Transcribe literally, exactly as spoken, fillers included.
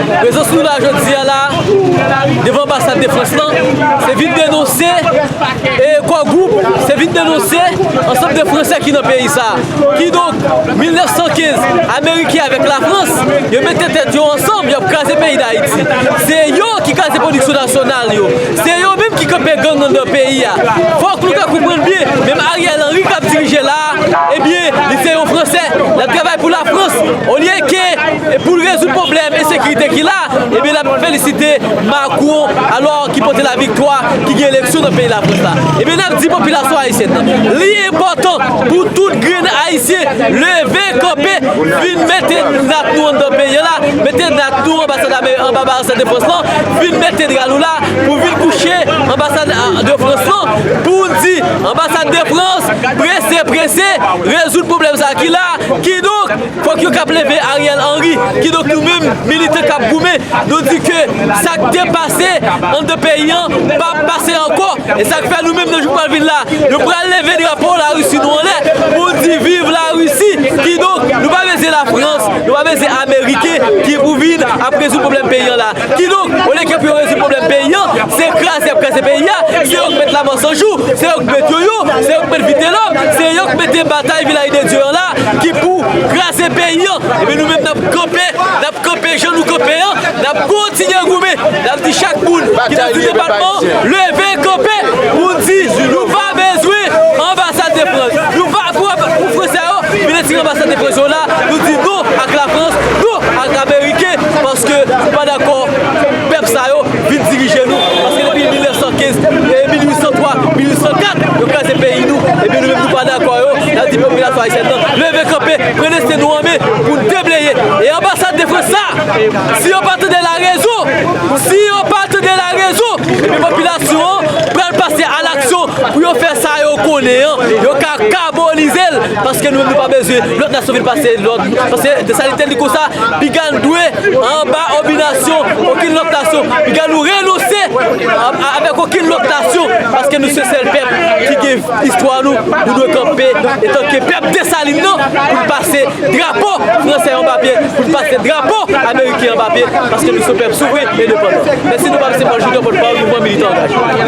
Prezans nou la jodi a la, devan anbasad de Frans lan, se vin denonse, e, Core Group, se vin denonse ansanm de Fransè ki nan peyi sa a. Kidonk, mil nèf san kenz, Ameriken avèk Lafrans, yo mete tèt yo ansanm, y ap kraze peyi Dayiti. Se yo ki kraze pwodiksyon nasyonal yo. Se yo menm ki kanpe gang anndan peyi a. Fòk nou ka konprann byen, menm Ariel Henry k ap dirije la a, ebyen, li se yon Fransè, l ap travay pou Lafrans. Olye ke, e, pou l rezoud pwoblèm ensekirite ki la, ebyen, l ap felisite Macron, alò, ki pote laviktwa, ki gen eleksyon nan peyi Lafrans la. Ebyen, n ap di popilasyon ayisyèn nan, li enpòtan pou tout grenn Ayisyen leve kanpe, vin mete nat nou anndan peyi an la, mete nat nou anbasad Ame-, anba anbasad de Frans lan, vin mete dra nou la pou vin kouche anbasad a, de Frans lan, pou n di anbasad de Frans, prese, prese, rezoud pwoblèm sa ki la. Kidonk, fòk yo kab leve Ariel Henry. Kidonk, nou menm, militan k ap goumen, nou di ke sa k te pase anndan peyi an p ap pase ankò. E sa k fè nou menm nan jou k pral vin la, nou pral leve drapo Larisi nou anlè pou n di viv Larisi. Kidonk, nou pa bezwen Lafrans, nou pa bezwen Ameriken ki pou vin ap rezoud pwoblèm peyi an la. Kidonk, olye ke pou yo rezoud pwoblèm peyi an, se kraze y ap kraze peyi a, se yo k met Laman San Jou, se yo k met Yoyo, se yo k met Vitelòm, se yo k mete batay Vilaj de Dye an la, ki pou kraze peyi an. Ebyen, nou menm, n ap kanpe, n ap kanpe jan nou kanpe an, n ap kontinye goumen, n ap di chak moun ki nan tout depatman an, leve kanpe pou n di nou pa bezwen anbasad de Frans. Nou pa pou, pou Fransè yo vin retire anbasad de Frans yo la, nou di non ak Lafrans, non ak Ameriken, paske nou pa dakò pèp sa yo vin dirije nou, paske depi mil nèf san kenz, e mil uit san twa, mil uit san kat, yo kraze peyi nou, epi nou menm nou pa dakò yo, n ap di popilasyon ayisyèn nan, leve kanpe, pran desten nou an men pou n debleye. E anbasad de Frans sa, si yo pa tande larezon, si yo pa tande larezon, epi popilasyon an pral pase alaksyon pou yo fè sa yo konnen an, yo ka kabonize l, paske nou menm nou pa bezwen lòt nasyon vin pase lòd, paske Desalin te di konsa, piga n dwe anba okenn nasyon, okenn lòt nasyon, piga nou renonse a, a, avèk okenn lòt nasyon, paske nou se sèl pèp ki gen istwa nou, nou dwe kanpe etanke pèp Desalin nan pou n pase drapo fransè anba pye, pou n pase drapo ameriken anba pye, paske nou se pèp souvren endepandan. Mèsi, nou pa se Paul Junior, pòtpawòl mouvman militan angaje.